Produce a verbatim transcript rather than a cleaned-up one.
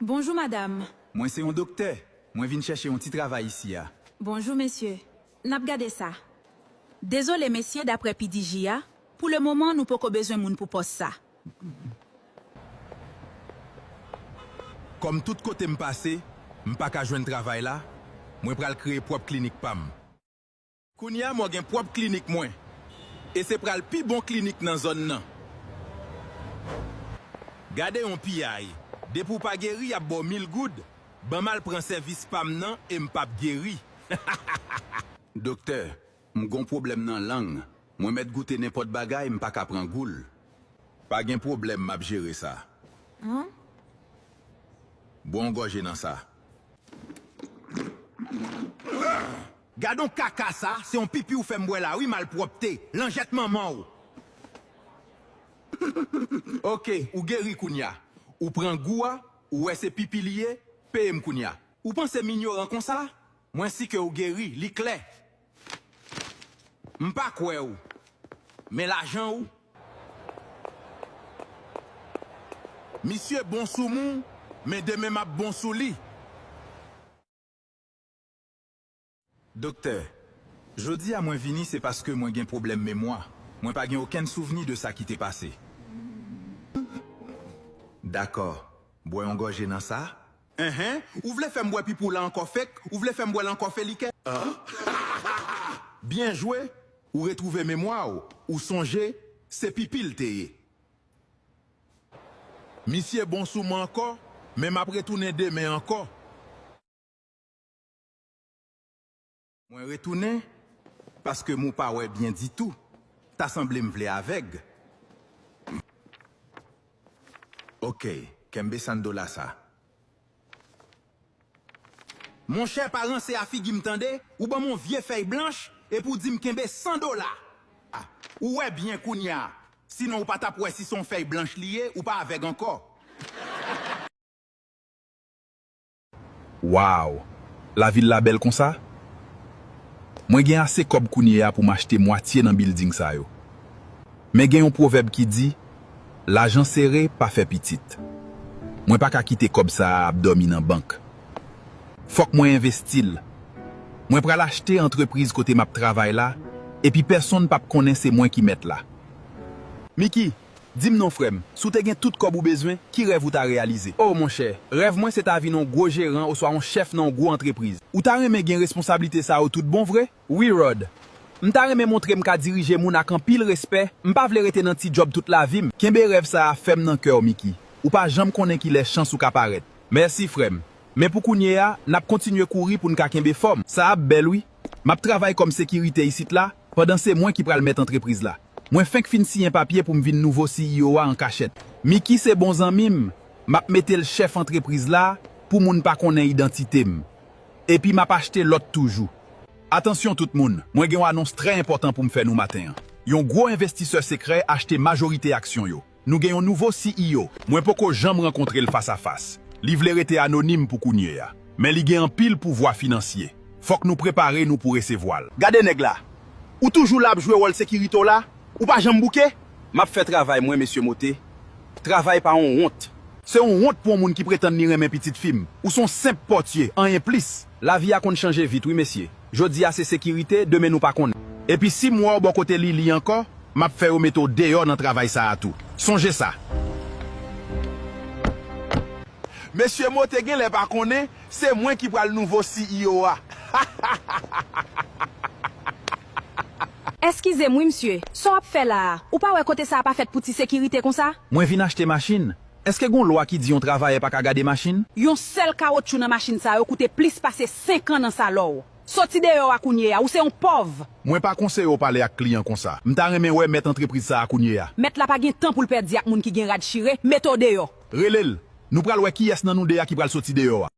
Bonjou, madam. Mwen se yon doktè. Mwen vin chèche yon ti travay isi a. Bonjou, mesye. N ap gade sa. Dezole, mesye, daprè P D G a, pou le moman, nou poko bezwen moun pou pòs sa. Kòm tout kote m pase, m pa ka jwenn travay la, mwen pral kreye pwòp klinik pa m. Kounye a mwen gen pwòp klinik mwen. E se pral pi bon klinik nan zòn nan. Gade yon piyay. Depi w pa geri, y ap ba w mil goud. Ban m al pran sèvis pa m nan e m p ap geri. Doktè, m gon pwoblèm nan lang. Mwen mèt goute nenpòt bagay, m pa ka pran goul. Pa gen pwoblèm, m ap jere sa. Bwè yon gòje nan sa. Gadon kaka sa, se yon pipi ou fè m bwè la wi, malpwòpte, lanjèt manman w. Oke, ou geri kounye a. Ou pran gou a, ou wè se pipi li ye, peye m kounye a. Ou panse m inyoran konsa? Mwen si ke ou geri, li klè. M pa kwè w. Men lajan ou. Misye bon sou mwen, men demen m ap bon sou li. Doktè, jodi a mwen vini se paske mwen gen pwoblèm memwa. Mwen pa gen okenn souvni de sa ki te pase. Dakò. Bwè yon gòje nan sa. Enhen, ou vle fè m bwè pipi w la ankò fake? Ou vle fè m bwè l ankò felikè? Byen jwe, ou retwouve memwa w, ou sonje, se pipi l te ye. Misye bon sou mwen ankò, men m ap retounen demen ankò. Mwen retounen, paske m ou pa wè byen ditou. Ta sanble m vle avèg. Oke, kenbe san dola sa. Monchè, pa ranse a figi m tande, ou ban m yon vye fèy blanch, epi w di m kenbe san dola. A, ou wè byen kounye a, sinon ou pa t ap wè si se yon fèy blanch li ye, ou pa avèg ankò. Waw! Lavil la bèl konsa? Mwen gen ase kòb kounye a pou m achte mwatye nan bilding sa yo. Men gen yon pwovèb ki di, lajan sere pa fè pitit. Mwen pa ka kite kòb sa a ap dòmi nan bank. Fòk mwen envesti l. Mwen pral achte antrepriz kote m ap travay la, epi pèsonn p ap konnen se mwen ki mèt la. Miki, di m non, frè m, si w te gen tout kòb ou bezwen, ki rèv ou ta reyalize? O, monchè, rèv mwen se ta vin yon gwo jeran oswa yon chèf nan yon gwo antrepriz. Ou ta renmen gen responsablite sa yo tout bon vre? Wi, Rod. M ta renmen montre m ka dirije moun ak anpil respè. M pa vle rete nan ti djòb tout lavi m. Kenbe rèv sa a fèm nan kè w, Miki. Ou pa janm konnen kilè chans ou ka parèt. Mèsi, frè m. Men pou kounye a, n ap kontinye kouri pou n ka kenbe fòm. Sa ap bèl, wi. M ap travay kòm sekirite isit la, pandan se mwen ki pral mèt antrepriz la. Mwen fenk fin siyen papye pou m vin nouvo C E O a an kachèt. Miki se bon zanmi m. M ap mete l chèf antrepriz la pou moun pa konnen idantite m. Epi m ap achte lòt toujou. Atansyon tout moun, mwen gen yon anons trè enpòtan pou m fè nou maten an. Yon gwo envestisè sekrè achte majorite aksyon yo. Nou gen yon nouvo C E O. Mwen poko janm rankontre l fasafas. Li vle rete anonim pou kounye a. Men li gen anpil pouvwa finansye. Fòk nou prepare nou pou resevwa l. Gade nèg la. Ou toujou la ap jwe wòl sekirite w la? Ou pa janm bouke? M ap fè travay mwen, mesye Mote. Travay pa yon wont. Se yon wont pou yon moun ki pretann li renmen pitit fi m. Ou se yon senp pòtye, anyen plis. Lavi a konn chanje vit, wi, mesye. Jodi a se sekirite, demen nou pa konnen. Epi si m wè w bò kote Lili ankò, m ap fè yo mete w deyò nan travay sa a tou. Sonje sa. Mesye Mote genlè pa konnen, se mwen ki pral nouvo C E O a. Eskize m wi, msye. Sa w ap fè la a? Ou pa wè kote sa a pa fèt pou ti sekirite konsa? Mwen vin achte machin. Èske gon lwa ki di yon travayè pa ka gade machin? Yon sèl kawotchou nan machin sa yo koute plis pase senk an nan salon w. Soti deyò a kounye a, ou se yon pòv! Mwen pa konseye w pale ak kliyan konsa. M ta renmen wè mèt antrepriz sa a kounye a. Mèt la pa gen tan pou l pèdi ak moun ki gen rad chire, mete w deyò! Rele l. Nou pral wè kiyès nan nou de a ki pral soti deyò a.